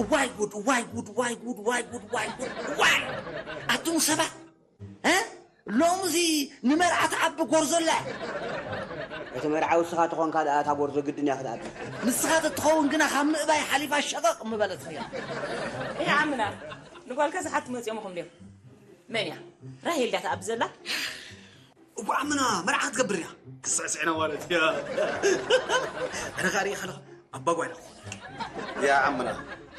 እዋይ ጉድ፣ እዋይ ጉድ፣ እዋይ ጉድ፣ እዋይ ጉድ፣ እዋይ ጉድ፣ እዋይ! ኣቱም ሰባት፣ እ? ሎምዚ ንመርዓ ትዓቢ ጎርዞ ኣላ። እቲ መርዓ ውስኻ ተኾንካ ደኣ እታ ጎርዞ ግድን እያ ክትኣቢ። ንስኻ ተትኸውን ግና ካብ ምእባይ ሓሊፋ ሸቐቕ ምበለት እያ። እያ ዓምና፣ ንጓልካ ዝሓቱ መፂኦምኹም ድዮም? መን እያ? ራሄል ድያ ትኣቢ ዘላ? እዋ ዓምና፣ መርዓ ክትገብር እያ። ክስዕስዕና ማለት እያ። ኣነ ኸኣ ሪኢ ከለኹ ኣባ ጓይላ ክኾን። ያ ዓምና፣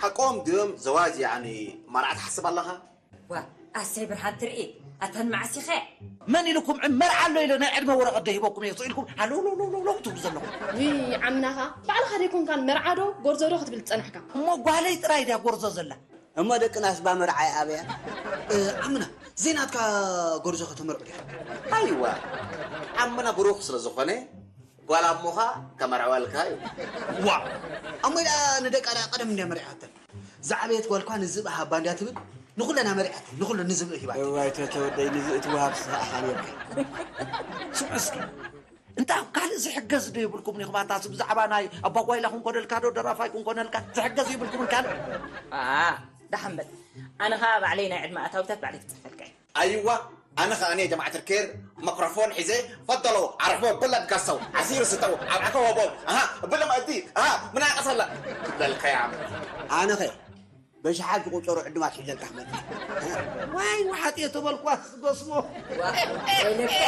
ሓቆም ድዮም ዘዋጅ፣ ያዕኒ መርዓ ትሓስብ ኣለኻ? ዋ፣ ኣሰይ ብርሃን ትርኢ፣ ኣታ ንመዓስ ኢኸ? መን ኢልኩም ዕ-፣ መርዓ ኣሎ ኢለ ናይ ዕድመ ወረቐት ዶ ሂበኩም እየ ኢልኩም ሃሎ ሎ ሎ ሎ ሎ ትብሉ ዘለኹም? ውይ፣ ዓምናኻ ባዕልኻ ደይኮንካን መርዓ ዶ ጎርዞ ዶ ክትብል ዝጸናሕካ? እሞ ጓለይ ጥራይ ድያ ጎርዞ ዘላ? እሞ ደቅናስ ባ መርዓ ይኣብያ? እ፣ ዓምና፣ ዘይናትካ ጎርዞ ከተመርዑ ድያ? ኣይዋ፣ ዓምና ብሩኽ ስለ ዝኾነ ጓል ኣሞኻ ከመርዕወልካ እዩ። ዋ፣ ኣሞይ ደኣ ንደቃ ደኣ ቀደም እንድያ መርዒሃተን። ዝዓበየት ጓልኳ ንዝብኢ ሃባ እንድያ ትብል፣ ንኹለን ኣመርዕያተን፣ ንኹለን ንዝብኢ ሂባተን። እዋይ ተተ ወደይ፣ ንዝብኢ ትወሃብ ስኻ ኢኻ ነይርካ። ስምዑ እስኪ፣ እንታ ኣብ ካልእ ዝሕገዝ ዶ ይብልኩም ኢኹም? ኣታ ብዛዕባ ናይ ኣባጓይላ ክንኮነልካ ዶ ደራፋይ ክንኮነልካ ዝሕገዝ ይብልኩምን ካልእ? ኣኣ፣ ደሓን በል። ኣነ ኸኣ ባዕለይ ናይ ዕድመ ኣታዊታት ባዕለይ ክጽሕፈልካ እየ። ኣይዋ፣ ኣነ ኸኣ እኔ ጀማዓት ኬር መክሮፎን ሒዘ፣ ፈደሎ ዓረፎ ብለድ ከሰው ዓሲር ስተው ኣብ ዓከ ወቦ ኣሃ ብለ መእዲ ኣሃ ምናቀሰላ ክብለልካ እየ። ኣነ ኸ በሽሓት ዝቑጸሩ ዕዱማት ሒዘልካ ክመጽእ። ዋይ፣ ወሓጥ እየ ተበልኳ፣ ክገስሞ። ዋ፣ ወይለካ።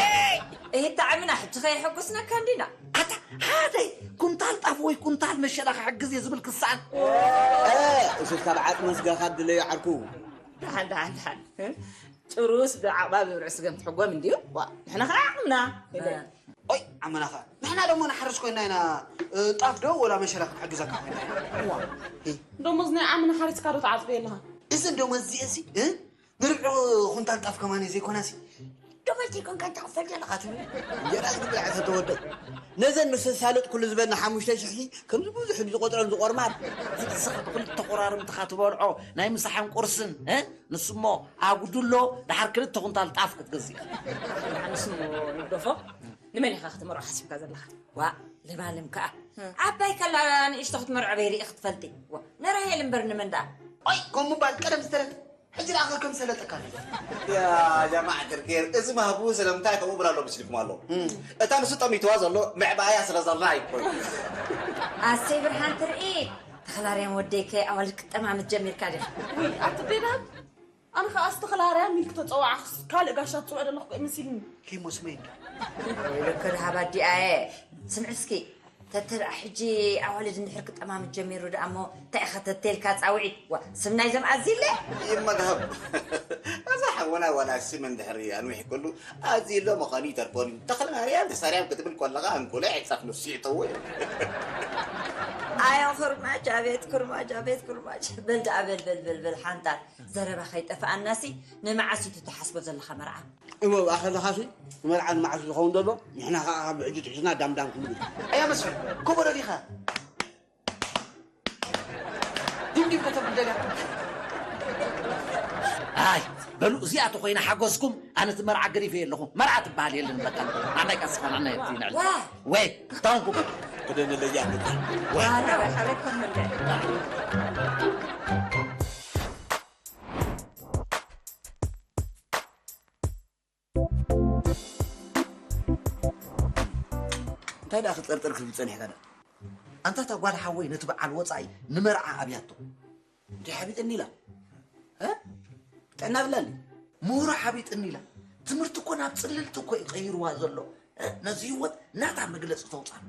እሂ፣ እታ ዕምና ሕጂ ኸ የሐጉስነካ እንዲና? ኣታ ሓደ ኩንታል ጣፍ ወይ ኩንታል መሸላ ክሕግዝ እየ ዝብል ክስኣን። እ፣ እሱስ ካብ ዓጽሚ ስጋኻ ድለዮ ዓርኩ። ደሓን፣ ደሓን፣ ደሓን። እ? ጭሩስ ብዓቕባ ብብርዒ ስገም ትሕጎም እንድዩ። ዋ፣ ንሕና ኸዓ ዓቕምና። እ። ኦይ፣ ዓመና ኸዓ። ንሕና ደሞ ንሓርስ ኮይና ኢና፣ እ፣ ጣፍ ዶ ወላ መሸላ ክንሕግዘካ ኮይና ኢና። ዋ። እ። ደሞዝ ናይ ዓምና ሓሪስካ ዶ ትዓጽዶ ኣለኻ? እዚ ደሞዝ እዚ፣ እ? ንርብዒ ኩንታል ጣፍ ከማን ዘይኮነሲ። ደሞዝ ዘይኮንካ እንታይ ክፈል ዘለኻ ትብል? እንጀራ ዝብላዕ ተተወደይ። ነዘን ምስ ተሳለጥኩሉ ዝበና ሓሙሽተ ሽሕሲ ከምዚ ብዙሕ ዝቆጽረን ዝቆርማን። እዚ ንስኻ ብኽልተ ቆራርምትኻ ትበልዖ ናይ ምሳሕን ቁርስን፣ እ? ንሱ እሞ ኣጉድሎ ደሓር ክልተ ኩንታል ጣፍ ክትገዝእ ኢኻ። ንስሞ ንግደፎ፣ ንመን ኢኻ ከተመርዖ ሓሲብካ ዘለኻ? ዋእ፣ ለማለም ከኣ። ዓባይ ከላ ንእሽቶ ክትመርዖ በይ ርኢኺ ትፈልጢ? ዋ፣ ንራሄል እምበር ንመን ደኣ? ኦይ፣ ከም ምባል ቀደም ዝተረፈ። ሕጂ ደኣ ከም ሰለጠካ። ያ ጀማዓ ክርኬር፣ እዚ ማህቡ ስለምንታይ ከምኡ ብላ ኣሎ መስልኩም ኣሎ? እታ ንሱ ጠሚትዋ ዘሎ ምዕባያ ስለ ዘላ ኣይኮን። ኣሰይ ብርሃን ትርኢ፣ ተኽላርያን ወደይ ከ ኣዋልድ ክጠማምት ጀሚርካ ዲኻ? ውይ፣ ኣቲ ቤዳን፣ ኣነ ኸኣ ኣስተኽላርያ ሚልክ ተጸዋዕኽስ ካልእ ጋሻ ትጽውዕ ዘለኹ እኮ መሲልኒ። ኪሞ ስመይ እንዶ። ወይለከ ደሃብ ኣዲኣየ። ስምዒ እስኪ፣ ተተ ደኣ ሕጂ ኣዋልድ እንድሕር ክጠማምት ጀሚሩ ደኣ እሞ እንታይ ኢኻ ተቴልካ ጻውዒት? ዋ፣ ስም ናይዞም ኣዚለ? ይመግሃብ። እዛ ሓወና ዋላ ስም እንድሕር ኣንዊሕ ኩሉ ኣዚሎ ምዃኑ ይተርፎን እዩ። ተኽለ ማርያም ተሳርያም ክትብል ከለኻ እንኩለ ዕጻፍ ንሱ ይእተዎ እዩ። ኣዮ ኩርማጅ፣ ኣቤት ኩርማጅ፣ ኣቤት ኩርማጅ። በል ደኣ በል፣ በል፣ በል፣ በል፣ ሓንጣል። ዘረባ ከይጠፍኣናሲ፣ ንመዓስ እዩ ትሓስቦ ዘለኻ መርዓ? እሞ ኣብኣ ከለኻሲ፣ መርዓ ንመዓስ ዝኸውን ዘሎ፣ ንሕና ኸኣ ካብ ሕጂ ትሒዝና ዳምዳም ክንብል። ኣያ መስፍን፣ ኮቦ ደሊኻ? ድምድም ከተብል ደልያ? ኣይ፣ በሉ፣ እዚኣ ተኾይና ሓጎስኩም፣ ኣነ እቲ መርዓ ገዲፈ ኣለኹ። መርዓ ትበሃል የለን፣ በቃ። ኣናይ ቀስኻ፣ ኣናይ እቲ ንዕል። ዋ! ወይ፣ ታንኩ። ክደን ለያ። ዋ! ኣረ፣ ሓበኩም ምንደ። እንታይ ደኣ ክጠርጥር ክብል ጸኒሕካ ደኣ? ኣንታ እታ ጓል ሓወይ ነቲ በዓል ወጻኢ ንመርዓ ኣብያቶ። እንታይ ሓቢጥኒ ኢላ? እ? ጥዕና ብላኒ። ምሁራ ሓቢጥኒ ኢላ። ትምህርቲ እኮ ናብ ጽልልቲ እኮ እዩ ቀይርዋ ዘሎ። እ? ነዚ ህይወት ናታ መግለጺ ተውጻእ።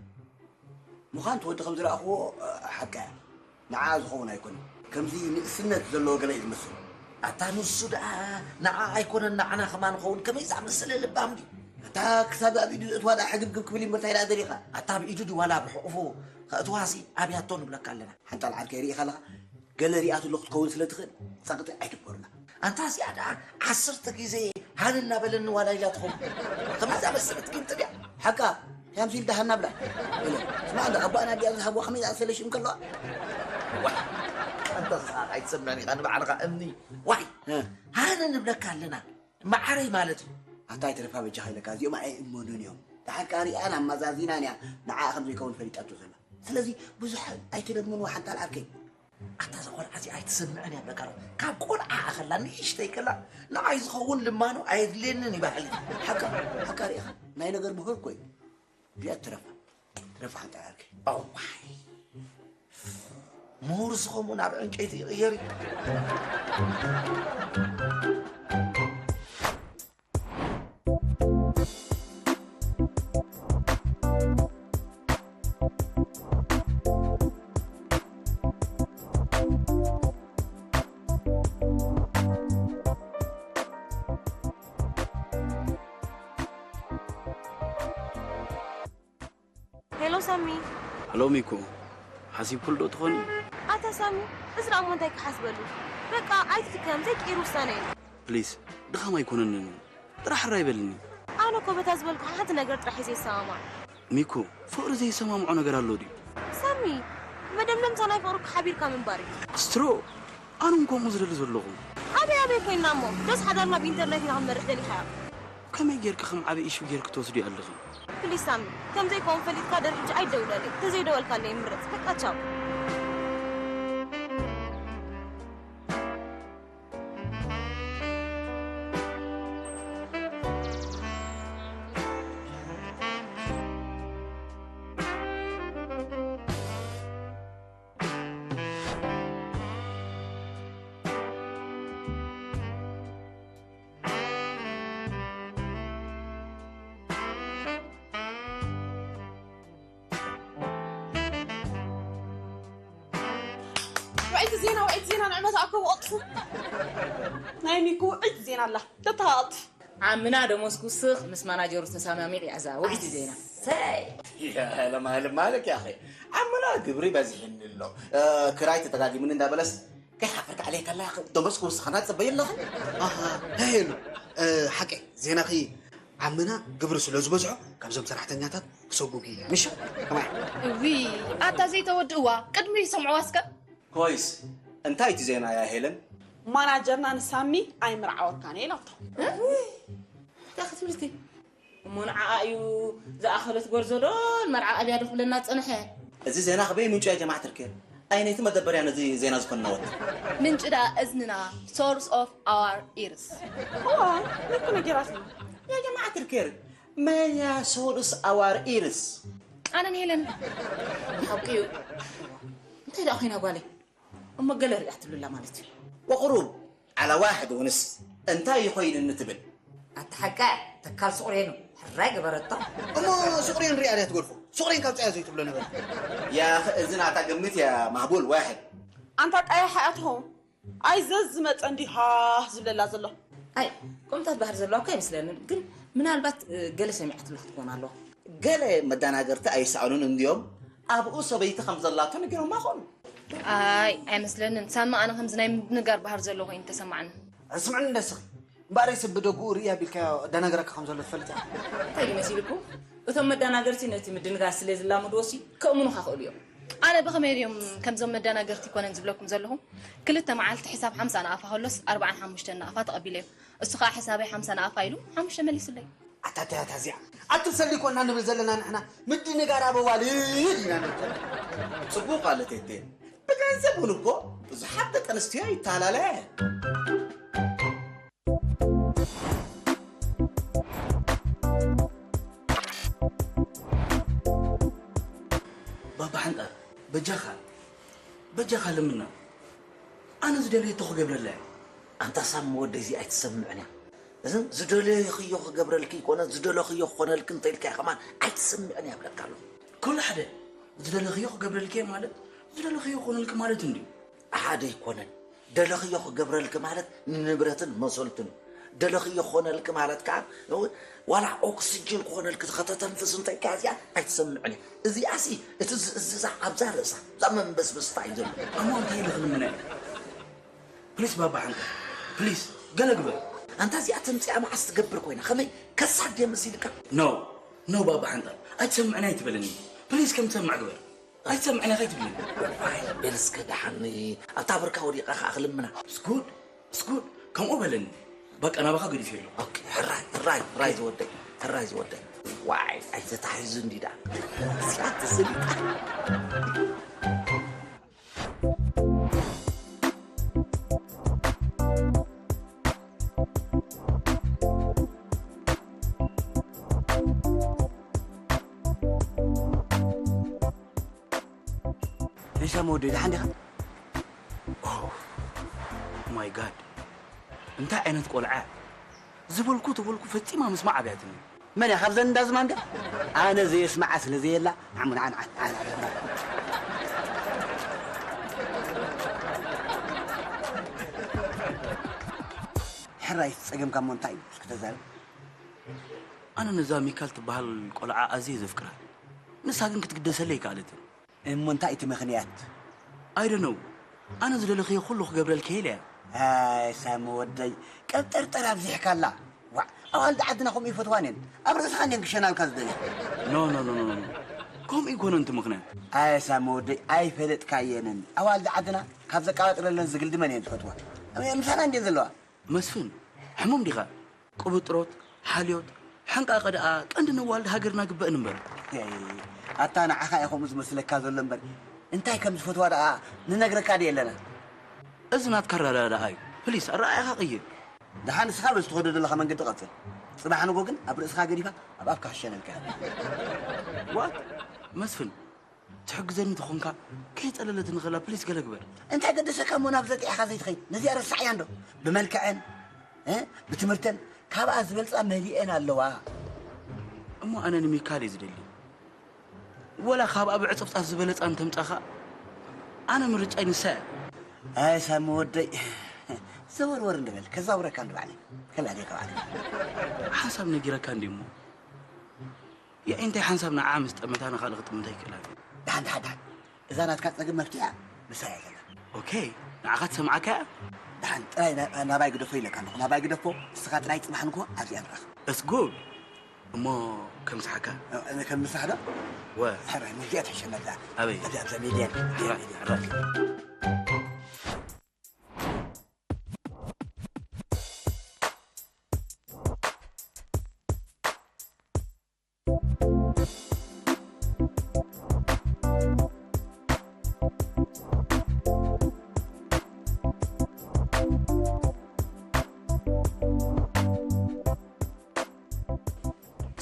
ምዃን እቲ ወዲ ከም ዝረኣኽዎ፣ እ፣ ሓቃ እያ። ንዓኣ ዝኸውን ኣይኮነን። ከምዚ ንእስነት ዘለዎ ገለ እዩ ዝመስል። ኣታ ንሱ ደኣ ንዓ ኣይኮነን ንዓና ከማን ኸውን ከመይ ዝኣመሰለ ልባም ድዩ? ኣታ ክሳብ ኣብ ኢዱ ዘእትዋ ደኣ ሕግብግብ ክብል እዩ እምበር እንታይ ደኣ ደሊኻ? ኣታ ኣብ ኢዱ ድዩ ዋላ ብሕቑፉ ከእትዋሲ ኣብያቶ ንብለካ ኣለና። ሓንጣል ዓርከይ ርኢኻ ኣለኻ? ገለ ሪኣትሉ ክትከውን ስለ ትኽእል ጸቕጢ ኣይትግበሩላ። ኣንታ እዚኣ ደኣ ዓሰርተ ግዜ ሃን እናበለኒ ዋላ ኢላ ትኸውን። ከመይ ዝኣመሰለት ጊንጢ ድያ? ሓቃ፣ ሕያም ሲል ደሃና ብላ። ኢለ። ስማዕ እንዶ፣ ኣቦኣን ኣዲኣን ዝሃብዋ ከመይ ዝኣመሰለ ሽም ከለዋ? ዋይ፣ ኣንታ ኣይትሰምዕን ኢኻ ንባዕልኻ እምኒ። ዋይ፣ እ። ሃነ ንብለካ ኣለና። መዓረይ ማለት እዩ። ኣታ ኣይትረፋ በጃኻ ኢለካ፣ እዚኦም ኣይእመኑን እዮም። ደሓር ከኣ ሪኣን ኣመዛዚናን እያ ንዓኣ ከም ዘይከውን ፈሊጣቶ ዘላ። ስለዚ ብዙሕ ኣይትለምንዋ ሓንታ ዓርከይ። ኣታ እዛ ቆልዓ እዚኣ ኣይትሰምዕን እያ ብለካ ኣለኹ። ካብ ቆልዓ ከላ ንእሽተይ ከላ ንዓይ ዝኸውን ልማኖ ኣየድልየንን እዩ በሃሊ። ሓቃ፣ ሓቃ ሪኢኻ። ናይ ነገር ምሁር እኮ እዩ። ቢያ ትረፋ። ትረፋ ሓንታ ዓርከይ። እዋይ። ምሁር ዝኸውን ናብ ዕንጨይቲ ይቕየር እዩ። ሄሎ ሳሚ። ሄሎ ሚኩ፣ ሓሲብኩሉ ዶ ትኾኒ? ኣታ ሳሚ፣ እዚ ደኣ እሞ እንታይ ክሓስበሉ? በቃ ኣይትድከም፣ ዘይቅይር ውሳነ እዩ። ፕሊስ፣ ድኻም ኣይኮነንን እዩ። ጥራሕ ሕራይ በልኒ። ኣነ እኮ በታ ዝበልኩኻ ሓንቲ ነገር ጥራሕ እየ ዘይሰማማዕ። ሚኩ፣ ፍቕሪ ዘይሰማምዖ ነገር ኣሎ ድዩ? ሳሚ፣ መደምደምታ ናይ ፍቕሪ እኮ ሓቢርካ ምንባር እዩ። ስትሮ፣ ኣነ እውን ከምኡ ዝደሊ ዘለኹ። ኣበይ ኣበይ ኮይንና እሞ? ዶስ ሓዳርና ብኢንተርኔት ኢና ክንመርሕ ደሊኻዮ? ከመይ ጌርኪ ከም ዓቢ ኢሹ ጌርኪ ትወስድዮ ኣለኺ? ፕሊስ ሳሚ፣ ከም ዘይከውን ፈሊጥካ ድሕሪ ሕጂ ኣይትደውለለይ። ተዘይደወልካለይ ይምረጽ። በቃ ቻው። ውዕይቲ ዜና፣ ውዕይቲ ዜና፣ ንዕመት ኣከቡ ቀልጥፉ። ናይ ሚኩ ውዕይቲ ዜና ኣላ። ተተሃቐልጥፍ። ዓምና ደሞዝ ክውስኽ ምስ ማናጀሩ ተሰማሚዑ እያ እዛ ውዕይቲ ዜና። ሰይ! ያ ለማለም ማለክ ያኸ። ዓምና ግብሪ በዚሕኒ ኣሎ። እ፣ ክራይ ተተጋጊሙኒ እንዳበለስ ከይሓፈርካ ዓለይ ከላ ደሞዝ ክውስኸና ትጽበይ ኣለኺ? ኣሃ፣ ሄሉ፣ እ፣ ሓቀይ፣ ዜናኺ ዓምና ግብሪ ስለ ዝበዝሖ ካብዞም ሰራሕተኛታት ክሰጉግ እዩ። ምሽ? ከማይ? እዊ፣ ኣታ ዘይተወድእዋ፣ ቅድሚ ይሰምዕዋ እስከ። ኮይስ፣ እንታይ እቲ ዜና እያ ሄለን? ማናጀርና ንሳሚ ኣይምርዓወካን እየ ኢላቶ። እንታይ ክትብል እቲ? እሞ ንዓኣ እዩ ዝኣኸለት ጎርዞ ዶ ንመርዓ ኣብያ ዶ ክብለና ዝጸንሐ? እዚ ዜና ከበይ ምንጩ እያ ጀማዓ ትርኬ? ኣየነይቲ መደበርያ ነዚ ዜና ዝፈነወት? ምንጭ ደኣ እዝንና፣ source of our ears። እዋ፣ ልክ ነጊራትና። ያ ጀማዓ ትርኬ፣ መን እያ source our ears? ኣነን ሄለን። ሓቂ እዩ። እንታይ ደኣ ኮይና ጓለይ? እሞ ገለ ሪኣ ትብልላ ማለት እዩ። ወቕሩብ ዓላ ዋሕድ ወንስ እንታይ ይኾይንኒ ትብል? ኣታ ሓቃ ተካል ሱቕሬኑ ሕራይ ገበረቶ። እሞ ሱቕሬን ሪኣ ድያ ትገድፎ? ሱቕሬን ካብ ጸያ ዘይትብሎ ነገር። ያኸ እዚ ናታ ግምት እያ ማህቡል ዋሕድ። ኣንታ ቀያሕ ኣትሆ ኣይዘዝ ዝመጸ እንዲ ሃህ ዝብለላ ዘሎ። ኣይ፣ ቁምታት ባህሪ ዘለዋ እኮ ኣይመስለንን፣ ግን ምናልባት፣ እ፣ ገለ ሰሚዓትሉ ክትኮን ኣለዋ። ገለ መደናገርቲ ኣይሰኣኑን እንድዮም፣ ኣብኡ ሰበይቲ ከም ዘላቶ ነጊሮማ ኾኑ። ኣይ፣ ኣይመስለንን። ሳሚ ኣነ ከምዚ ናይ ምድንጋር ባህሪ ዘለዎ ኮይኑ ተሰማዕኒ። ስምዕኒ እንደ ስኺ፣ እምበኣረይ ሰብ ብደግኡ ርእያ ቢልካዮ እደናገረካ ከም ዘሎ ትፈልጥ ኢኻ። እንታይ እዩ መሲልኩም? እቶም መደናገርቲ ነቲ ምድንጋር ስለ ዝላመድዎሲ፣ ከእምኑኻ ክእሉ እዮም። ኣነ ብኸመይ ድዮም ከምዞም መደናገርቲ ይኮነን ዝብለኩም ዘለኹ? ክልተ መዓልቲ ሕሳብ ሓምሳ ናቕፋ ከሎስ ኣርብዓን ሓሙሽተን ናቕፋ ተቐቢለዮ። እሱ ኸኣ ሕሳበይ ሓምሳ ናቕፋ ኢሉ ሓሙሽተ መሊሱለይ። ኣታ እንታይ እያ እዚኣ? ኣትብሰሊ እኮ ኢና ንብል ዘለና ንሕና፣ ምድንጋር ኣብ ኣዋልድ ኢና ንብል ዘለና። ጽቡቕ ኣለ ቴቴ። ብገንዘብ እውን እኮ ብዙሓት ደቂ ኣንስትዮ ይተሃላላ እየን። ባባ ሓንጣ፣ በጃኻ፣ በጃኻ ለምና። ኣነ ዝደለየቶ ክገብረላ እየ። ኣንታ ሳሚ ወደይ፣ እዚ ኣይትሰምዕን እያ። እዝን ዝደለኽዮ ክገብረልኪ ይኮነ ዝደለኽዮ ክኾነልኪ እንተኢልካዮ ከማን ኣይትሰምዕን እያ ብለካ ኣለኹ። ኩሉ ሓደ፣ ዝደለኽዮ ክገብረልኪ እየ ማለት ዝደለኽዮ ክኾነልኪ ማለት እንድዩ። ሓደ ኣይኮነን። ደለኽዮ ክገብረልኪ ማለት ንንብረትን መሰልቱን እዩ። ደለኽዮ ክኾነልኪ ማለት ከኣ ዋላ ኦክስጅን ክኾነልኪ ከተተንፍስ እንተኢልካ እዚኣ ኣይትሰምዕን እያ። እዚኣሲ እቲ ዝእዝዛ ኣብዛ ርእሳ እዛ መንበስበስታ እዩ ዘሎ። ኣሞ እንታይ ኢለ ክልምና እየ? ፕሊስ ባባ ሓንታ፣ ፕሊስ ገለ ግበር። ኣንታ እዚኣ ተምፅኣ መዓስ ትገብር ኮይና? ከመይ ከሳድ ድየ መሲልካ? ኖ፣ ኖ ባባ ሓንታ፣ ኣይትሰምዕን ኣይትበለኒ። ፕሊስ ከም ትሰምዕ ግበር። ኣይትሰምዕን ኢኻ ኣይትብልኒ። ዋይ፣ በል እስከ ደሓን ኣብታ ብርካ ወዲቓ ኸዓ ክልምና። ስጉድ፣ ስጉድ፣ ከምኡ በለኒ። በቃ ናባኻ ገዲፈ ኣለኹ። ኦኬ፣ ሕራይ፣ ሕራይ፣ ሕራይ ዝወደይ፣ ሕራይ ዝወደይ። ዋይ፣ ኣይተታሒዙ እንዲ ደኣ። እዚኣ ተሰሊጣ። ሪሻ መወደይ፣ ደሓን ዲኻ? ኦ ማይ ጋድ፣ እንታይ ዓይነት ቆልዓ ዝበልኩ ተበልኩ፣ ፈጺማ ምስማዕ ኣብያትኒ። መን እያ ካብዘን እንዳ ዝማንጋ? ኣነ ዘየስምዓ ስለ ዘየላ፣ ዓሙ ንዓ፣ ንዓ፣ ንዓ፣ ንዓ። ሕራይ፣ እቲ ጸገምካ እሞ እንታይ እዩ? እስኪ ተዛረብ። ኣነ ነዛ ሚካል ትበሃል ቆልዓ ኣዝየ ዘፍቅራ። ንሳ ግን ክትግደሰለይ ኣይከኣለትን። እሞ እንታይ እቲ ምኽንያት? I don't know። ኣነ ዝደለኽዮ ኩሉ ክገብረልኪ ኢለ እየ። ኣይ ሳሚ ወደይ፣ ቀብጠርጠር ኣብዚሕካላ። ዋዕ፣ ኣዋልድ ዓድና ከምኡ ይፈትዋን እየን። ኣብ ርእስኻ እንድየን ክሸናልካ ዝደልያ። ኖ፣ ኖ፣ ኖ፣ ኖ፣ ኖ። ከምኡ ይኮነን እቲ ምኽንያት። ኣይ ሳሚ ወደይ፣ ኣይፈለጥካየንን። ኣዋልድ ዓድና ካብ ዘቃባጥረለን ዝግልድመን እየን ዝፈትዋ። ምሳና እንድየን ዘለዋ። መስፍን፣ ሕሙም ዲኻ? ቅብጥሮት፣ ሓልዮት፣ ሕንቃቐ ደኣ ቀንዲ ነዋልድ ሃገርና ግበእን እምበር። ኣይ፣ ኣታ ንዓኻ እዩ ከምኡ ዝመስለካ ዘሎ እምበር፣ እንታይ ከም ዝፈትዋ ደኣ ንነግረካ ድየ ኣለና? እዚ ናትካ ኣረዳድኣ እዩ። ፕሊስ፣ ኣረኣእያኻ ቅይር። ደሓን ንስኻ በዚ ትኸዶ ዘለኻ መንገዲ ቀጽል። ጽባሕ ንጎ ግን ኣብ ርእስኻ ገዲፋ ኣብ ኣፍካ ክሸነልካ እያ። ዋት? መስፍን፣ ትሕግዘኒ ተኾንካ፣ ከይጸለለትኒ ከላ፣ ፕሊስ ገለ ግበር። እንታይ ገደሰካ እሞ ናብ ዘጢዕኻ ዘይትኸይድ? ነዚኣ ረሳዕያ እንዶ። ብመልክዐን፣ እ? ብትምህርተን፣ ካብኣ ዝበልጻ መሊኤን ኣለዋ። እሞ ኣነ ንሚካል እየ ዝደሊ። ወላ ካብኣ ብዕጽፍጻፍ ዝበለጻ እንተምጻኻ፣ ኣነ ምርጫይ ንሳ እያ። ኣይ ሳሚ ወደይ፣ ዘወርወር እንድበል፣ ከዛውረካ እንድባዕለይ። ከላልየካ ባዕለይ። ሓንሳብ ነጊረካ እንድዩ እሞ። ያኢ እንታይ ሓንሳብ ንዓ ምስ ጠመታ ንኻልእ ክጥምታ ይክእል ኣሎ። ደሓን፣ ደሓን፣ ደሓን። እዛ ናትካ ጸገም መፍትሒኣ ንሳ እያ ዘላ። ኦኬ፣ ንዓኻ ትሰምዓካ እያ? ደሓን፣ ጥራይ ና-፣ ናባይ ግደፎ ኢለካ ኣለኹ። ናባይ ግደፎ፣ ንስኻ ጥራይ ጽባሕ ንግሆ ኣብዚኣ ንራኸብ። It's good። እሞ ከም ምሳሕካ? እ፣ ከም ምሳሕ ዶ? ወ። ሕራይ፣ መዚኣ ትሕሸና እዛ። ኣበይ? ኣብዛ፣ ኣብዛ ሜድያ፣ ሜድያ፣ ሕራይ፣ ሜድያ። ሕራይ።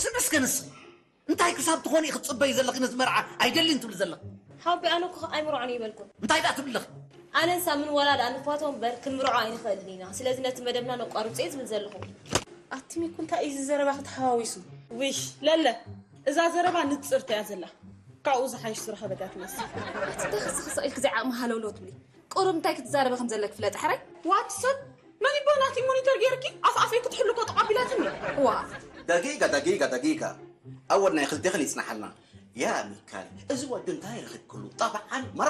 ስምዕስከ ንስኺ እንታይ ክሳብ ትኾኒ ክትጽበዪ ዘለኺ ነቲ መርዓ ኣይደልን ትብሊ ዘለኺ? ሓወቦይ፣ ኣነ እኮ ኣይምርዖን እይበልኩን። እንታይ ደኣ ትብሊ ኣለኺ? ኣነን ሳምን ዋላ ደኣ ንፋቶ እምበር ክንምርዖ ኣይንኽእልን ኢና። ስለዚ ነቲ መደብና ነቋርጾ እየ ዝብል ዘለኹ። ኣቲ ሚኩ፣ እንታይ እዩ እዚ ዘረባ ክትሓዋዊሱ? ውይ ለለ፣ እዛ ዘረባ ንጽርቲ እያ ዘላ። ካብኡ ዝሓይሽ ዝረኸበት እያ ትመስል። ኣቲ እንታይ ክስኽስቕ ኢልኪ ዘይዓቕሚ ሃለውለው ትብሊ? ቁሩብ እንታይ ክትዛረቢ ከም ዘለኪ ፍለጢ ሕራይ። ዋትሰን? መን ይቦ ናተይ ሞኒተር ገይርኪ ኣፍ ኣፈይ ክትሕሉ እኮ ተቐቢላትኒ። ዋ። ደቂቃ፣ ደቂቃ፣ ደቂቃ። ኣወል ናይ ክልቴኽን ይጽናሓልና። ያ ሚካል፣ እዚ ወዲ እንታይ ረኺብክሉ? ጠብዓን መራ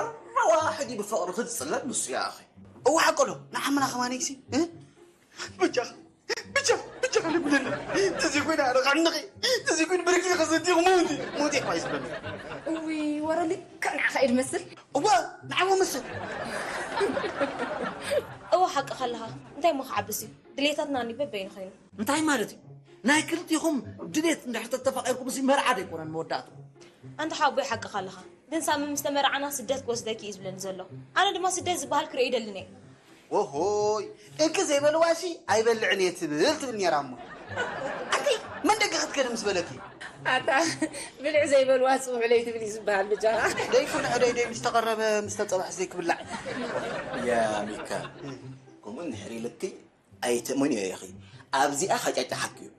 ዋሕድ እዩ ብፍቕሪ ክጽለል ንሱ ይኣኺ። እወ ሓቆሎ፣ ንዓምና ከማን ይግሲ፣ እ? ብጃኻ፣ ብጃኻ፣ ብጃኻ ልብለኒ። ተዘይኮይነ ኣነ ኸዕንኺ፣ ተዘይኮይነ ብርኪ ኸሰቲ ሞቲ፣ ሞቲ እኳ ይስበኒ። እውይ፣ ወረ ልክዕ ንዓኻ እዩ ድመስል። እወ፣ ንዓሞ መስል። እወ፣ ሓቅኻ ኣለኻ። እንታይ እሞ ክዓብስ እዩ? ድሌታትና እኒ በበይኑ ኸይኑ። እንታይ ማለት እዩ? ናይ ክልቲኹም ድሌት እንድሕር ተተፋቒርኩም፣ እዚ መርዓ ዶ ኣይኮነን መወዳእትኡ? ኣንታ ሓወቦይ፣ ሓቅኻ ኣለኻ። ግን ሳሚ ምስ ተመርዓና ስደት ክወስደኪ እዩ ዝብለኒ ዘሎ። ኣነ ድማ ስደት ዝበሃል ክርእዮ ኣይደልን እየ። ኦሆይ፣ እንኪ ዘይበልዋሲ ኣይበልዕን እየ ትብል ትብል ነይራ እሞ። ኣንቲ መን ደገ ክትከዲ ምስ በለኪ? ኣታ ብልዒ ዘይበልዋ ጽውዕ ለይ ትብል እዩ ዝበሃል ብጃኻ። ደይኩን ዕደይ ደይ ምስ ተቐረበ ምስ ተጸብሐ ዘይክብላዕ። ያ ሚካ፣ ከምኡ እንድሕር ኢልኪ ኣይትእመንዮ ኢኺ። ኣብዚኣ ከጫጭሓኪ እዩ።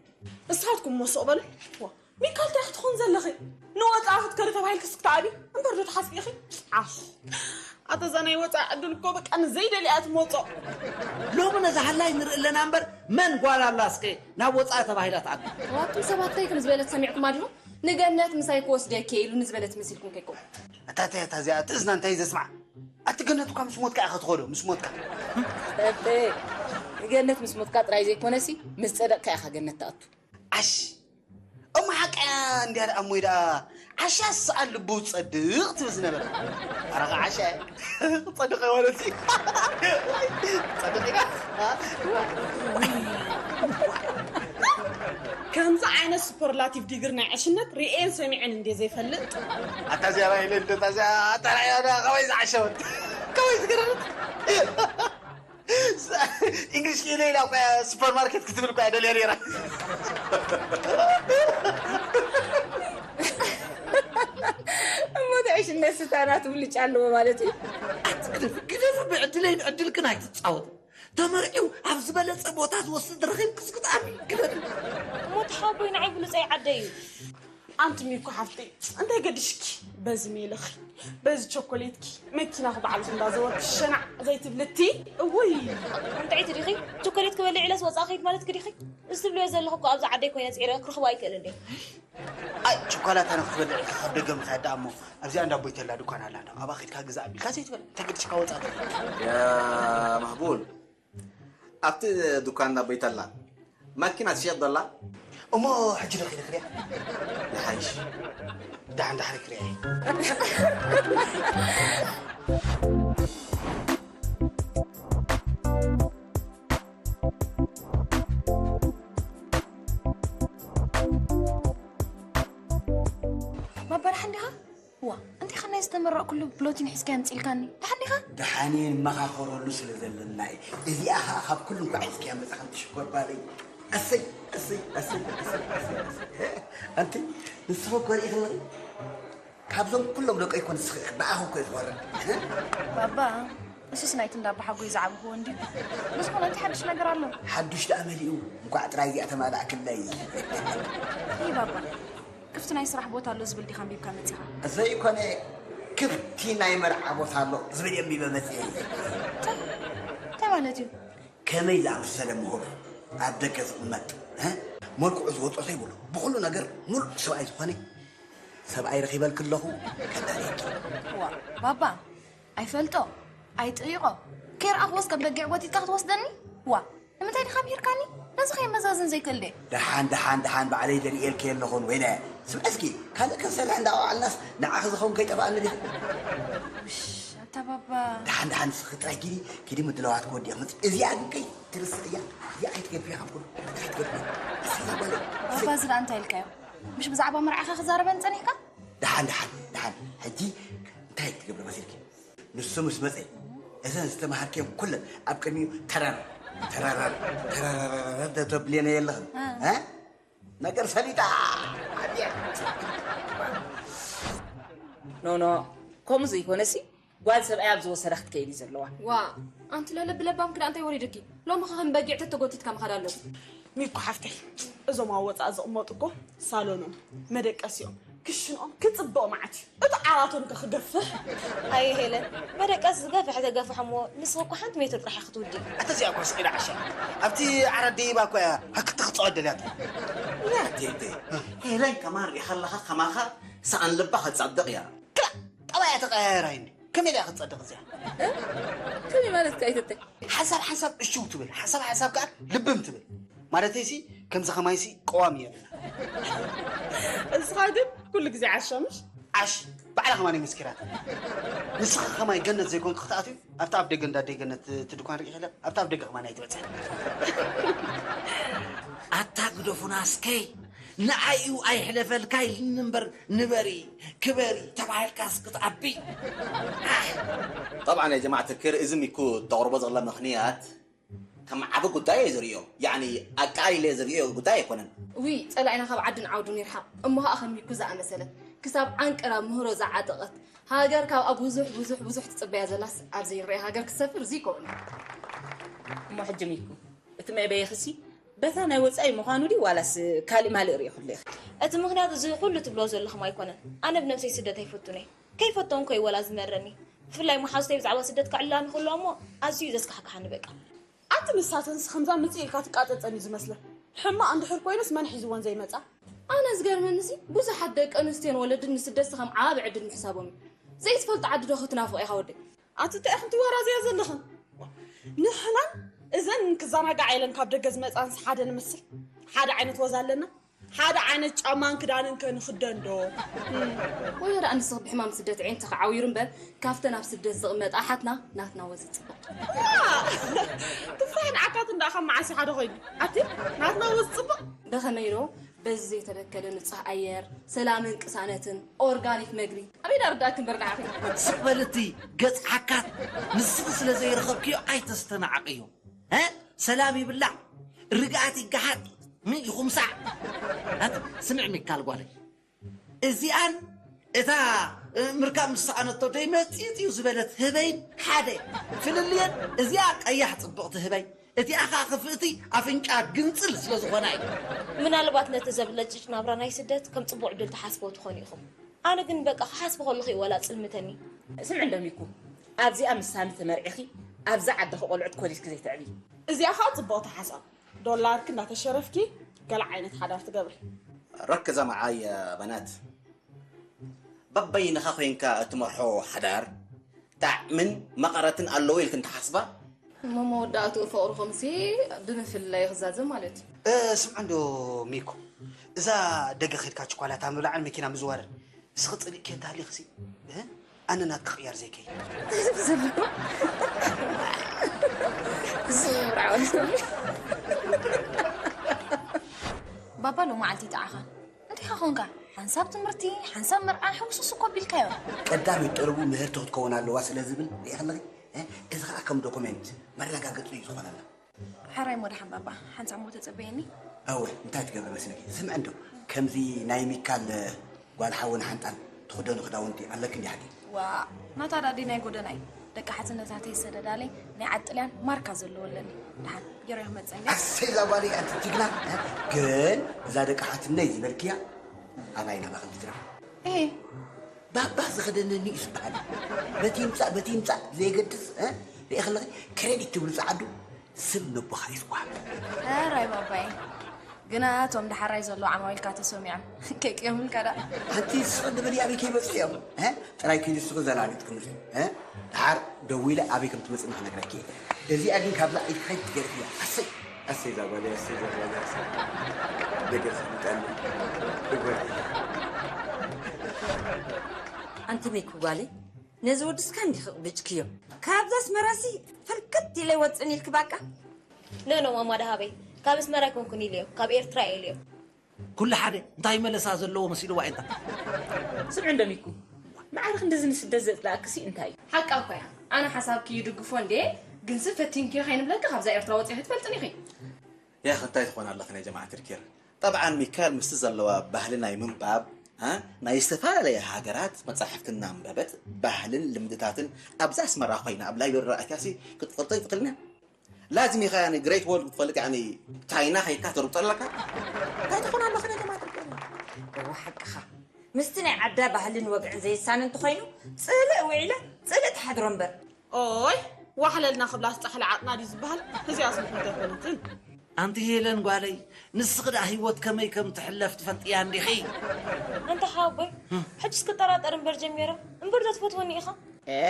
ንስኻትኩም እሞ ስቕ በሉ። ዋ፣ ሚካል እንታይ ክትኾን ዘለኺ? ንወጻኢ ክትከዲ ተባሂልኪ ስክ ትኣቢ እምበር ዶ ትሓስቢ ኢኺ? ዓፍ። ኣታ እዛ ናይ ወጻኢ ዕድል እኮ በቃ ንዘይደልያ እያ ትመጾ። ሎሚ ነዛ ሃላይ ንርኢ ኣለና እምበር መን ጓል ኣላ እስከ ናብ ወጻኢ ተባሂላ ትኣቢ? ዋቱም ሰባት እንታይ ከም ዝበለት ሰሚዕኩም ኣለኹም? ንገነት ምሳይ ክወስደኪ እየ ኢሉ ንዝበለት መሲልኩም ከይኮን። ኣታ እንታይ እታ እዚኣ እቲ እዝና እንታይ ዘስምዓ? ኣቲ ገነት እኳ ምስ ሞትካ ኢኻ ትኸዶ፣ ምስ ሞትካ። እተ፣ ንገነት ምስ ሞትካ ጥራይ ዘይኮነሲ፣ ምስ ጸደቕካ ኢኻ ገነት ትኣቱ። ዓሽ! እሞ ሓቃያ እንድያ ደኣ እሞ ደኣ ዓሻ ዝሰኣን ልቡ ጸድቕ ትብል ዝነበረ። ኣረ ዓሻ ጸድቕ ማለት እዩ። ጸድቕ ኢኻ? ከምዚ ዓይነት ሱፐርላቲቭ ዲግሪ ናይ ዕሽነት ርእየን ሰሚዐን እንዴ ዘይፈልጥ። ኣታ እዚኣ ራይለ እንደ እታ እዚኣ ኣታ ራእያ ዳ ከመይ ዝዓሸወት ከመይ ዝገረመት። ኢንግሊሽ ክኢለ ኢላ እኮ እያ ሱፐርማርኬት ክትብል እኮ እያ ደልያ ነይራ። እሞ እቲ ዕሽነት ስታና ትብልጫ ኣለዎ ማለት እዩ። ግደፍ ግደፍ ብዕድለይን ዕድልክን ኣይትፃወት። ተመርዒው ኣብ ዝበለፀ ቦታ ዝወስድ ረኺብክስ ክትኣሚ ግደፍ። እሞ ተሓቦይ ንዓይ ብሉፀይ ዓደይ እዩ። ኣንቲ ሚኮ ሓፍተይ እንታይ ገድሽኪ በዚ ሜለኺ በዚ ቸኮሌትኪ መኪናኺ በዓልኺ እንዳዘወርኪ ሸናዕ ዘይትብልቲ። እውይ እንታይ ትዲኺ? ቸኮሌት ክበልዕ ኢለስ ወፃእ ከይድ ማለት ክዲኺ? እዚ ትብልዮ ዘለኹ እኮ ኣብዛ ዓደይ ኮይነ ፅዒረ ክረኽቦ ኣይክእልን ድየ። ኣይ ቸኮላታ ንክትበልዕ ኢኻ ካብ ደገ ምኽያድ ደኣ እሞ ኣብዚኣ እንዳ ኣቦይ ተላ ድኳን ኣላ እንዶ ኣብኣ ከድካ ግዛእ ኣቢልካ ዘይትበልዕ እንታይ ገድሽካ ወፃእ ትብል። ያ ማህቡል ኣብቲ ድኳን እንዳ ኣቦይ ተላ ማኪና ትሸየጥ ዘላ እሞ ሕጂ ዶ ኺደ ክሪኣ ይሓይሽ ደሓን ዳሕሪ ክሪኣ እየ ባባ ደሓን ዲኻ? ዋ እንታይ ኸናይ ዝተመረቕኩሉ ብሎቲን ሒዝካያ ምፅእ ኢልካኒ ደሓን ዲኻ? ደሓን እየ ንመኻኸረሉ ስለ ዘለና እየ። እዚኣ ኸዓ ካብ ኩሉ እንኳዕ ሒዝካያ መፃኻ ትሽኮር ጓለይ። ኣሰይ ኣሰይ ኣሰይ ኣሰይ ኣሰይ ኣሰይ ኣንቲ ንስኺ እኮ ርኢኺ ኣለኺ። ካብዞም ኩሎም ደቀይ እኮ ንስኺ ኢኺ ብኣኺ እኮ እየ ዝኾርዕ። ባባ እሱስ ናይቲ እንዳ ኣባሓጎይ ዝዓበኽዎ እንድዩ። ብዝኾነ እንታይ ሓድሽ ነገር ኣሎ? ሓዱሽ ደኣ መሊኡ እንኳዕ ጥራይ እዚኣ ተማላእክለይ። ይህ ባባ ክፍቲ ናይ ስራሕ ቦታ ኣሎ ዝብል ዲኻ ኣንቢብካ መጺኻ? ዘይኮነ ክፍቲ ናይ መርዓ ቦታ ኣሎ ዝብል እየ ኣንቢበ መጺኤ። እንታይ ማለት እዩ? ከመይ ዝኣመሰለ ምሁር ኣብ ደገ ዝቕመጥ እ? መልክዑ ዝወጦ ዘይብሉ ብኹሉ ነገር ሙሉእ ሰብኣይ ዝኾነ ሰብኣይ ረኺበልኪ ኣለኹ ከዳርየኪ። ዋ ባባ ኣይፈልጦ ኣይጥይቖ ከይረኣኽዎስ ከም በጊዕ ጎቲትካ ክትወስደኒ? ዋ ንምንታይ ዲኻ ምሂርካኒ? ነዚ ከየመዛዝን ዘይክእል ድየ? ደሓን ደሓን ደሓን ባዕለይ ደርእየልኪ ኣለኹን ወይነ ስምዒ እስኪ ካልእ ክንሰርሕ እንዳወዓልናስ ንዓኺ ዝኸውን ከይጠፍኣኒ ድየ? ውሽ ኣታ ባባ ደሓን ደሓን ንስኺ ጥራይ ኪዲ ኪዲ ምድላዋት ክወዲኦ ክመፅእ እዚኣ ግን ከይትርስዕያ እዚኣ ከይትገድፍያ ካብ ኩሉ ከይትገድፍያ እስኪ እዛ ጓለይ ባባ እዚ ደኣ እንታይ ኢልካዮ? ምሽ ብዛዕባ መርዓኻ ክዛረበኒ ጸኒሕካ? ደሓን ደሓን ደሓን ሕጂ እንታይ ትገብሪ መሲልኪ? ንሱ ምስ መጸ እዘን ዝተማሃርክየን ኩለን ኣብ ቅድሚኡ ተረር ተረረር ተረረረረ ተብልየን የለኽን እ? ነገር ሰሊጣ ዓብያ ኖኖ ከምኡ ዘይኮነሲ ጓል ሰብኣይ ኣብ ዝወሰዳ ክትከይድ እዩ ዘለዋ። ዋ ኣንቲ ለለ ብለባም ክዳ እንታይ ወሪድኪ? ሎሚ ኸ ከም በጊዕ ተተጎቲትካ ምኻድ ኣለኪ። ሚኩ ሓፍተይ እዞም ኣብ ወፃእ ዝቕመጡ እኮ ሳሎኖም፣ መደቀሲኦም፣ ክሽንኦም ክፅብቕ መዓት እዩ። እቲ ዓራቶም ከ ክገፍሕ? ኣየ ሄለን መደቀሲ ዝገፍሕ ተገፍሕ እሞ ንስኺ እኮ ሓንቲ ሜትር ጥራሕ ኢኺ ትውድኢ። ኣታ እዚኣ እኮ ስቕ ኢላ ዓሻ ኣብቲ ዓራት ደይባ እኮ እያ ሃክቲ ክትፅዖ ደልያቶ። ያ ቴቴ ሄለን ከማን ሪኢኻ ኣለኻ ከማኻ ሰኣን ልባ ክትፀብቕ እያ። ክላ ጠባያ ተቐያየራይኒ ከመይ ኢላ ክትፀድቕ እዚኣ? ከመይ ማለት ከ ኣይትተ ሓንሳብ ሓንሳብ እሽው ትብል ሓንሳብ ሓንሳብ ከዓ ልብም ትብል ማለተይሲ ከምዚ ከማይሲ ቀዋሚ የብልና። እስኻ ግን ኩሉ ግዜ ዓሻ ምሽ? ዓሽ ባዕላ ከማን መስኪራት ንስኻ ከማይ ገነት ዘይኮንክ ክትኣትዩ ኣብታ ኣብ ደገ እንዳ ደይ ገነት ትድኳን ርኢኺ ኣብታ ኣብ ደገ ከማን ኣይትበፅሕ። ኣታ ግደፉና እስከይ ንዓይኡ ኣይሕለፈልካ ኢልኒ እምበር ንበሪ ክበሪ ተባሂልካስ ክትዓቢ طبعا يا جماعة الخير እዚ ሚኩ ተቕርቦ ዘላ ምኽንያት ከም ዓቢ ጉዳይ እየ ዝርእዮ ያኒ ኣቃሊለ ዝርእዮ ጉዳይ ኣይኮነን ዊ ጸላኢና ካብ ዓድን ዓውዱን ይርሓቕ እሞ ኸኣ ከም ሚኩ ዝኣመሰለት ክሳብ ዓንቅራ ምህሮ ዝዓጠቐት ሃገር ካብኣ ብዙሕ ብዙሕ ብዙሕ ትጽበያ ዘላስ ኣብ ዘይረኣይ ሃገር ክትሰፍር እዚ ይከውን እዩ እሞ ሕጂ ሚኩ እቲ መእበይኽሲ በታ ናይ ወጻኢ ምዃኑ ድዩ ዋላስ ካልእ ማልእ ርእኹሉ ኢኺ? እቲ ምኽንያት እዚ ኩሉ ትብልዎ ዘለኹም ኣይኮነን። ኣነ ብነብሰይ ስደት ኣይፈቱን እየ። ከይፈተንኩ እዩ ወላ ዝመረኒ። ብፍላይ መሓዙተይ ብዛዕባ ስደት ከዕልላ ንኽእልዋ እሞ ኣዝዩ እዩ ዘስካሕክሓኒ በቃ። ኣቲ ንሳተንስ ከምዛ ምጽእ ኢልካ ትቃጸጸን እዩ ዝመስለን። ሕማቕ እንድሕር ኮይኑስ መን ሒዝወን ዘይመጻ? ኣነ ዝገርመኒሲ ብዙሓት ደቂ ኣንስትዮን ወለድን ንስደትሲ ከም ዓቢ ዕድል ምሕሳቦም እዩ። ዘይትፈልጦ ዓዲ ዶ ክትናፍቕ ኢኻ ወደይ? ኣቲ እንታይ ኢኽን ትወራዘያ ዘለኽን? ንሕናን እዘን ክዘናግዓ ኢለን ካብ ደገ ዝመጻንስ ሓደ ንምስል? ሓደ ዓይነት ወዛ ኣለና? ሓደ ዓይነት ጫማን ክዳንን ከ ንኽደን ዶ? ወይ ደኣ ንስኺ ብሕማም ስደት ዒንትኺ ዓዊሩ እምበር ካብተን ኣብ ስደት ዝቕመጣ ኣሓትና ናትና ወዚ ጽቡቕ። ትፋሕን ዓካትን ደኣ ካብ መዓስ ሓደ ኮይኑ ኣቲ ናትና ወዚ ጽቡቕ። በኸመይ ዶ በዚ ዘይተበከለ ንጹህ ኣየር ሰላምን ቅሳነትን ኦርጋኒክ መግቢ ኣበይ ዳርዳእክን በርዳዕኺ። ስቕ በልቲ ገጽ ሓካት ንስኺ ስለ ዘይረኸብክዮ ኣይተስተናዓቕዮ። እ? ሰላም ይብላዕ፣ ርግኣት ይገሓጥ፣ ም ይኹምሳዕ። ኣት ስምዕ ሚካል ጓለይ፣ እዚኣን እታ እ፣ ምርካብ ምስ ሰኣነቶ ደይ መጺጽ እዩ ዝበለት ህበይን ሓደ ፍልልየን። እዚኣ ቀያሕ ጽብቕቲ ህበይ፣ እቲኣ ኸኣ ክፍእቲ ኣፍንጫ ግንጽል ስለ ዝኾና እዩ። ምናልባት ነቲ ዘብለጭጭ ናብራ ናይ ስደት ከም ጽቡቕ ዕድል ትሓስቦ ትኾኑ ኢኹም። ኣነ ግን በቃ ክሓስብ ከለኹ እዩ ወላ ጽልምተኒ። ስምዒ እንዶ ሚኩ፣ ኣብዚኣ ምስ ሳሚ ተመርዒኺ ኣብዛ ዓዲ ቆልዑት ኮሊስኪ ዘይተዕቢ። እዚኣ ኸኣ ጽብቕቲ ሓሳብ። ዶላርኪ እንዳተሸረፍኪ ገለ ዓይነት ሓዳር ትገብሪ። ركزا معايا يا بنات. በበይንኻ ኮይንካ እትመርሖ ሓዳር ጣዕምን መቐረትን ኣለዎ ኢልክን ትሓስባ? እሞ መወዳእትኡ ፍቕርኹምሲ ብምፍልላይ ክዛዘም ማለት እዩ። ስምዕ እንዶ ሚኩ፣ እዛ ደገ ኸድካ ችኳላታ ምብላዕን መኪና ምዝዋርን እስኺ ጽሊእኪ እንተሃሊኽሲ ኣነ ናትኪ ቅያር ዘይከይ። ባባ ሎማዓልቲ ይጥዓኻ እንዲኻ ኾንካ ሓንሳብ ትምህርቲ ሓንሳብ መርዓ ሕውስስ እኮ ቢልካዮ። ቀዳመይቲ ጠለቡ ምህርቲ ክትከውን ኣለዋ ስለ ዝብል ሪኢኽለኺ። እዚ ኸዓ ከም ዶኩሜንት መረጋገፂ እዩ ዝኾነና። ሕራይ ሞ ደሓን ባባ ሓንሳብ ሞ ተፀበየኒ። እወ እንታይ ትገብሪ መስለኪ? ስምዒ እንዶ ከምዚ ናይ ሚካል ጓል ሓውን ሓንጣን ትኽደኑ ክዳውንቲ ኣለኪ እንዲ ሓቂ? ዋ ናታ ዳዲ ናይ ጎደናይ ደቂ ሓትነታተይ ሰደዳለይ ናይ ዓጥልያን ማርካ ዘለዎ ኣለኒ። ደሓን ገይረ ክመፀ እንዲ። ኣሰይ እዛ ጓለይ ኣንቲ ጅግና። ግን እዛ ደቂ ሓትነይ ዝበልክያ ኣባይ ናባኺ ትትረፍ። እሄ ባባ ዝኸደነኒ እዩ ዝበሃል። በቲ ይምፃእ በቲ ይምፃእ ዘየገድስ እ? ሪኢ ከለኺ ክሬዲት ትብሉ ፀዓዱ ስም ነቦኻ እዩ ዝወሃብ። ሕራይ ባባይ ግና እቶም ደሓራይ ዘለዉ ዓማዊልካ ተሰሚዖም ከይቅዮምልካ ዳ። ኣንቲ ስቕ ንበሊ ኣበይ ከይበፅሑ እዮም እ? ጥራይ ኪዲ ንስኺ ዘላሊጥክምሉ እ? ደሓር ደዊለ ኣበይ ከም ትመፅእ ንክነግረኪ እየ። እዚኣ ግን ካብዛ ኢድካ ከይትገርፍያ። ኣሰይ ኣሰይ እዛ ጓለይ ኣሰይ እዛ ጓለይ ኣሰይ ነገር ዝምጠኒ እወ ኣንቲ ሚኩ ጓለይ ነዚ ወዲ እስካ እንዲኺ ቅብጭክዮ ካብዛ ኣስመራሲ ፍርክት ኢለ ይወፅን ኢልኪ ባቃ። ኖ ኖ ማማ ደሃበይ ካብ ኣስመራ ኣይኮንኩን ኢለዮ ካብ ኤርትራ እየ ኢለዮ። ኩሉ ሓደ እንታይ መለሳ ዘለዎ መሲልዋ ኢንታ። ስምዒ እንዶ ሚኩ ማዕረ ክንድዚ ንስደት ዘፅላእክሲ እንታይ እዩ? ሓቃ እኮ እያ። ኣነ ሓሳብኪ ይድግፎ እንዴ ግንሲ ፈቲንክዮ ከይንብለኪ ካብዛ ኤርትራ ወፂኺ ትፈልጥን ኢኺ። ያኽ እንታይ ትኾና ኣለኽን ያ ጀማዓት ርኬር። ጠብዓን ሚካል ምስቲ ዘለዋ ባህሊ ናይ ምንባብ እ ናይ ዝተፈላለያ ሃገራት መጻሕፍቲ እናንበበት ባህልን ልምድታትን ኣብዛ ኣስመራ ኮይና ኣብ ላይብረሪ ኣትያሲ ክትፈልጦ ይትኽእልን እያ። ላዚም ኢኻ ያኒ ግሬት ዎል ክትፈልጥ ያኒ ቻይና ከይድካ ተርብጦ ኣለካ። እንታይ ትኾን ኣለኻ ናይ ጀማዓት ርኬር። እወ ሓቅኻ ምስቲ ናይ ዓዳ ባህልን ወግዕን ዘይሳነ እንተኾይኑ ጽልእ ውዒላ ጽልእ ትሓድሮ እምበር። ኦይ ዋሕለልና ክብላ ዝጠሕለ ዓጥና ድዩ ዝበሃል? እዚኣስ ምኽንያት ኣይኮነትን። ኣንቲ ሄለን ጓለይ ንስኺ ደኣ ህይወት ከመይ ከም ትሕለፍ ትፈልጥያ እንዲኺ? ኣንታ ሓወቦይ ሕጅስ ክጠራጠር እምበር ጀሚረ እምበር ዶ ትፈትወኒ ኢኻ? እ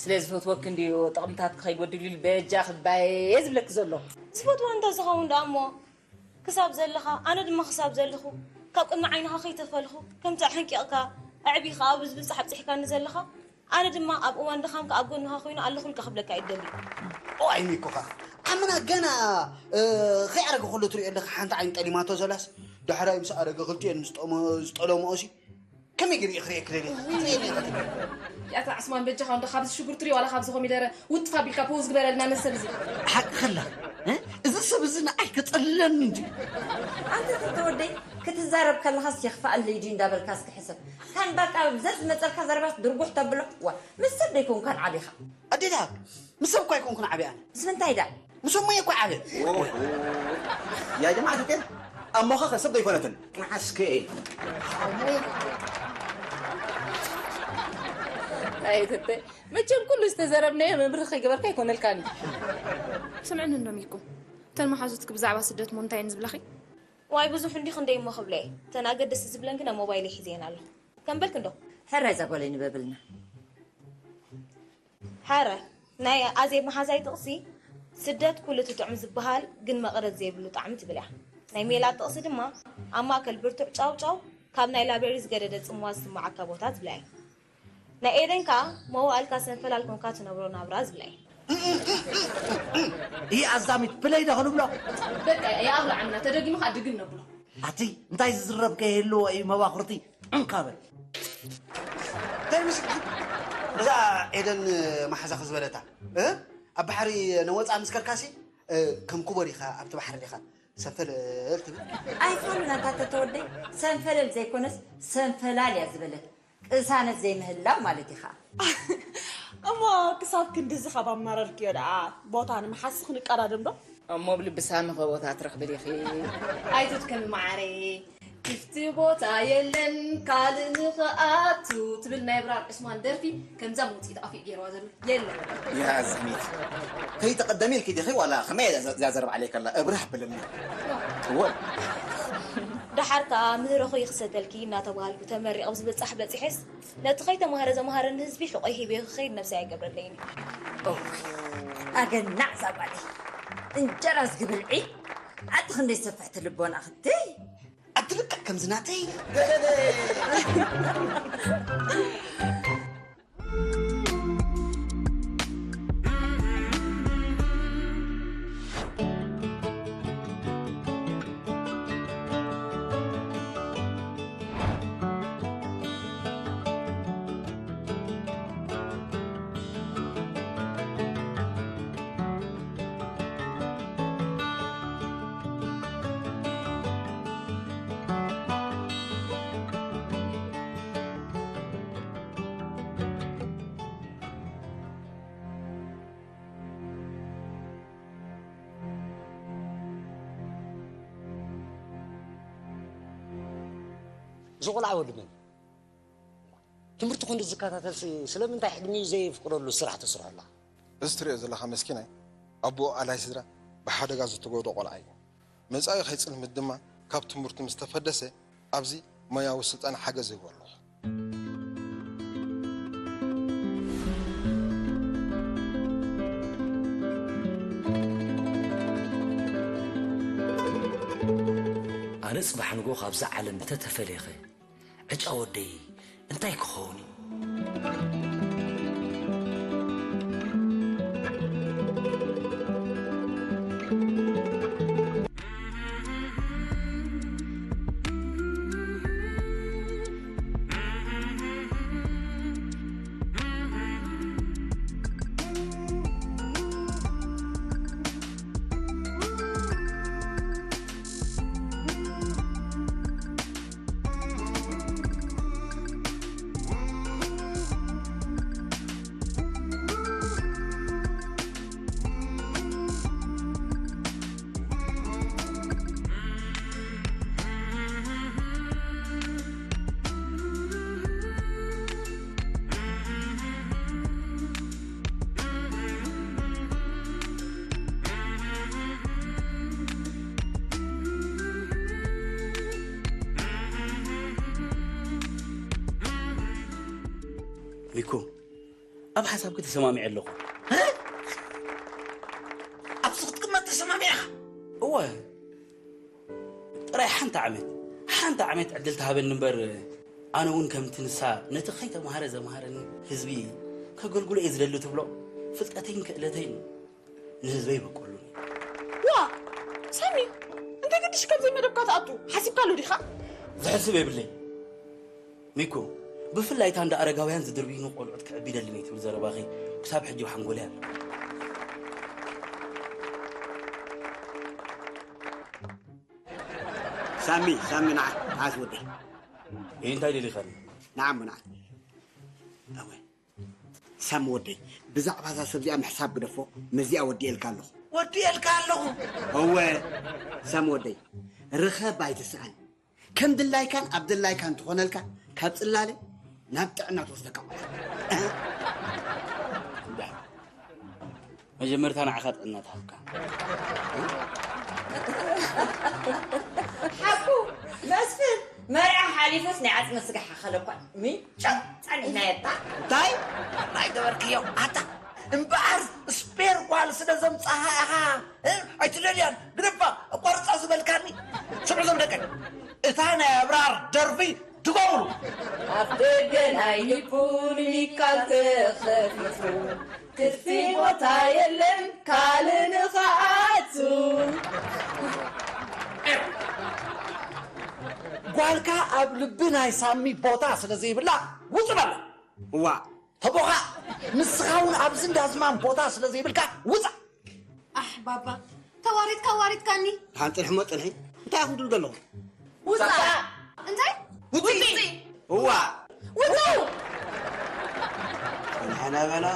ስለ ዝፈትወኪ እንድዩ ጥቕምታትኪ ከይጎድል ኢሉ በጃኺ ባየ ዝብለኪ ዘሎ። ዝፈትወኒ እንተ ዝኸውን ደኣ እሞ ክሳብ ዘለኻ ኣነ ድማ ክሳብ ዘለኹ ካብ ቅድሚ ዓይንኻ ከይተፈልኹ ከምቲ ኣሕንቂቕካ ኣዕቢኻ ኣብዚ ብጻሕ ኣብጺሕካኒ ዘለኻ ኣነ ድማ ኣብ እዋን ድኻምካ ኣብ ጎንኻ ኮይኑ ኣለኹልካ ክብለካ እየ ደሊ። እዋይ ሚኮኻ ዓምና ገና እ፣ ከይኣረገ ከሎ ትሪኦ ኣለኻ ሓንቲ ዓይኒ ጠሊማቶ ዘላስ ዳሕራይ ምስ ኣረገ ክልቲኤን ምስ ጠሞ- ዝጠለምኦሲ ከመይ ገይሩ እዩ ክሪኤ ክደሊ ትሪኤ ኣለኻ ትብል። ያታ ዕስማን በጃኻ እንዶ ካብዚ ሽጉርቲ ዋላ ካብዚ ኮሚደረ ውጥፍ ኣቢልካ ፖዝ ግበረልና መሰል እዚ። ሓቅኺ ኣላ እ? እዚ ሰብ እዚ ንዓይ ከጸልለኒ እንጂ። ኣንተ ተተወደይ ክትዛረብ ከለኻስ የኽፍኣለይ ድዩ እንዳበልካ እስኪ ሕሰብ። ካን ባቃ ብዘት ዝመጸልካ ዘረባስ ድርጉሕ ተብሎ ዋ ምስ ሰብ ደይኮንካን ዓቢኻ። ኣዴዳ ምስ ሰብ እኳ ኣይኮንኩን ዓብየ ኣነ። ምስ ምንታይ ዳ? ምስ እሞየ እኳ ዓብየ። ያ ጀማዓ ትርኬን ኣሞኻ ከ ሰብ ዶ ኣይኮነትን? መዓስከ ኣይትተ መቸም ኩሉ ዝተዘረብናዮ መምርሒ ከይገበርካ ኣይኮነልካን እዩ። ስምዕኒ እንዶ ሚኩ እተን መሓዙትኪ ብዛዕባ ስደት ሞ እንታይ እየን ዝብላኺ? ዋይ ብዙሕ እንዲ ክንደይ እሞ ክብለ እየ እተን ኣገደስቲ ዝብለን ግን ኣብ ሞባይለይ ሒዘየን ኣለኹ። ከም በልኪ እንዶ። ሕራይ እዛ ጓለይ ንበብልና። ሕረ ናይ ኣዜብ መሓዛይ ጥቕሲ ስደት ኩሉ እቲ ጥዑም ዝበሃል ግን መቐረት ዘይብሉ ጣዕሚ ትብል እያ። ናይ ሜላት ጥቕሲ ድማ ኣብ ማእከል ብርቱዕ ጫው ጫው ካብ ናይ ላቤሪ ዝገደደ ጽምዋ ዝስምዓካ ቦታ ትብላ እያ። ናይ ኤደን ከኣ መዋእልካ ሰንፈላል ኮንካ ትነብሮ ናብራ ዝብላ እያ። ይህ ኣዛሚት ፕለይ ዶ ክንብሎ? በቃ ይኣብሎ ዓምና ተደጊሙ ከዓ ድግም ነብሎ። ኣቲ እንታይ ዝዝረብ ከይህልዎ እዩ መባኹርቲ እንካበል። እንታይ ምስኪን እዛ ኤደን መሓዛኺ ዝበለታ እ? ኣብ ባሕሪ ነወፃ ምስ ከድካሲ እ፣ ከም ኩቦ ዲኻ ኣብቲ ባሕሪ ዲኻ ሰንፈለል ትብል? ኣይፋሉን ኣንታ ተተወደይ ሰንፈለል ዘይኮነስ ሰንፈላል እያ ዝበለት። ቅሳነት ዘይምህላው ማለት ኢኻ። እሞ ክሳብ ክንድዚ ካብ ኣማረርክዮ ደኣ ቦታ ንምሓዝሲ ክንቀዳደም ዶ? እሞ ብልቢ ሳሚ ከ ቦታ ትረኽቢ ዲኺ? ኣይትድከሚ መዓረይ ክፍቲ ቦታ የለን ካልእ ንኽኣቱ ትብል ናይ ብራር ዕስማን ደርፊ ከምዛ መውፅኢት ኣፊእ ገይርዋ ዘሎ የለን። ያዝሚት ከይተቐደሚ ኢልኪ ዲኺ ዋላ ከመይ እያ እዛ ዘረባ ዓለይ ከላ እብርህ ኣብለኒ። እወ ደሓር ከኣ ምህረኹ ይኽሰተልኪ እናተባሃልኩ ተመሪቐ ኣብ ዝብጻሕ በጺሐስ ነቲ ከይተማህረ ዘምሃረኒ ህዝቢ ሕቖይ ሂበዮ ክኸይድ ነብሰይ ኣይገብረለይን እየ። ኣገናዕ እዛ ጓለይ እንጀራ ዝግብልዒ ኣቲ ክንደይ ሰፍሕቲ ልቦና ክትይ ኣቲ ልክዕ ከምዚ ናተይ እዚ ቆልዓ ወዲ መን እዩ? ትምህርቲ ክንዲ ዝከታተልሲ ስለምንታይ ዕድሚኡ ዘየፍቅደሉ ስራሕ ተስርሖ ኣላ? እዚ ትሪኦ ዘለኻ መስኪናይ ኣቦኡ ኣላይ ስድራ ብሓደጋ ዝተጎድኦ ቆልዓ እዩ። መጻኢኡ ከይጽልምት ድማ ካብ ትምህርቱ ምስ ተፈደሰ ኣብዚ ሞያዊ ስልጠና ሓገዝ ይህቦ ኣለኹ። ኣነ ጽባሕ ንግሆ ካብዛ ዓለም እንተተፈለየኸ ዕጫ ወደይ እንታይ ክኸውን እዩ? ሚኮ፣ ኣብ ሓሳብኪ ተሰማሚዐ ኣለኹ። ኣብዚ ክትቅመጥ ተሰማሚዕኻ? እወ፣ ጥራይ ሓንቲ ዓመት፣ ሓንቲ ዓመት ዕድል ተሃበኒ እምበር፣ ኣነ እውን ከምቲ ንሳ ነቲ ከይተማሃረ ዘምሃረኒ ህዝቢ ከገልግሎ እየ ዝደሊ ትብሎ ፍልጠተይን ክእለተይን ንህዝበይ በቆሉኒ። ዋ ሳሚ፣ እንታይ ገድሽ ከምዘይ መደብካ ትኣቱ ሓሲብካሉ ዲኻ? ዝሕስብ የብለይ ሚኮ፣ ብፍላይ እታ እንዳ ኣረጋውያን ዝድርብዩኒ ቆልዑት ክዕቢ ደልኒ ትብል ዘረባኺ ክሳብ ሕጂ ኣብ ሓንጎለይ ኣሎ። ሳሚ ሳሚ ንዓ ንዓስ ወደይ እንታይ ደሊኻኒ? ንዓ እሞ ንዓ ኣወ ሳሚ ወደይ ብዛዕባ እዛ ሰብ እዚኣ ምሕሳብ ግደፎ። መዚኣ ወዲኤልካ ኣለኹ። ወዲኤልካ ኣለኹ። እወ ሳሚ ወደይ ርኸብ ኣይትስኣን። ከም ድላይካን ኣብ ድላይካን ትኾነልካ ካብ ጽላለ ናብ ጥዕና ትወስደካ ቆልዓ። መጀመርታ ንዓኻ ጥዕና ትሃብካ። ሓቁ መስፍን መርዓ ሓሊፉስ ናይ ዓጽመ ስጋ ሓኸለኳ ምንጫ ጸኒሕና የታ። እንታይ ናይ ገበርክዮ ኣታ እምበኣር ስፔር ጓል ስለ ዘምጻኻ ኢኻ እ? ኣይትደልያን ግደፋ ኣቋርጻ ዝበልካኒ። ስምዑ ዞም ደቀይ፣ እታ ናይ ኣብራር ደርፊ ድገሙሉ። ኣብ ደገ ናይ ልቡ ሚኒካል ተኸፊቱ፣ ትርፊ ቦታ የለን ካልእ ንኽኣቱ። ጓልካ ኣብ ልቢ ናይ ሳሚ ቦታ ስለ ዘይብላ ውጽእ በላ። እዋ ተቦኻ፣ ንስኻ እውን ኣብዚ እንዳዝማም ቦታ ስለ ዘይብልካ ውጻእ። ኣሕ ባባ፣ ተዋሪድካ ዋሪድካኒ። ሓንፅንሒ ሞ ፅንሒ። እንታይ ኢኹም ትብሉ ዘለኹም? ውፃእ። እንታይ? ውፅእ። ውፅእ። እዋ ውፁ። ፅንሕነ በላ።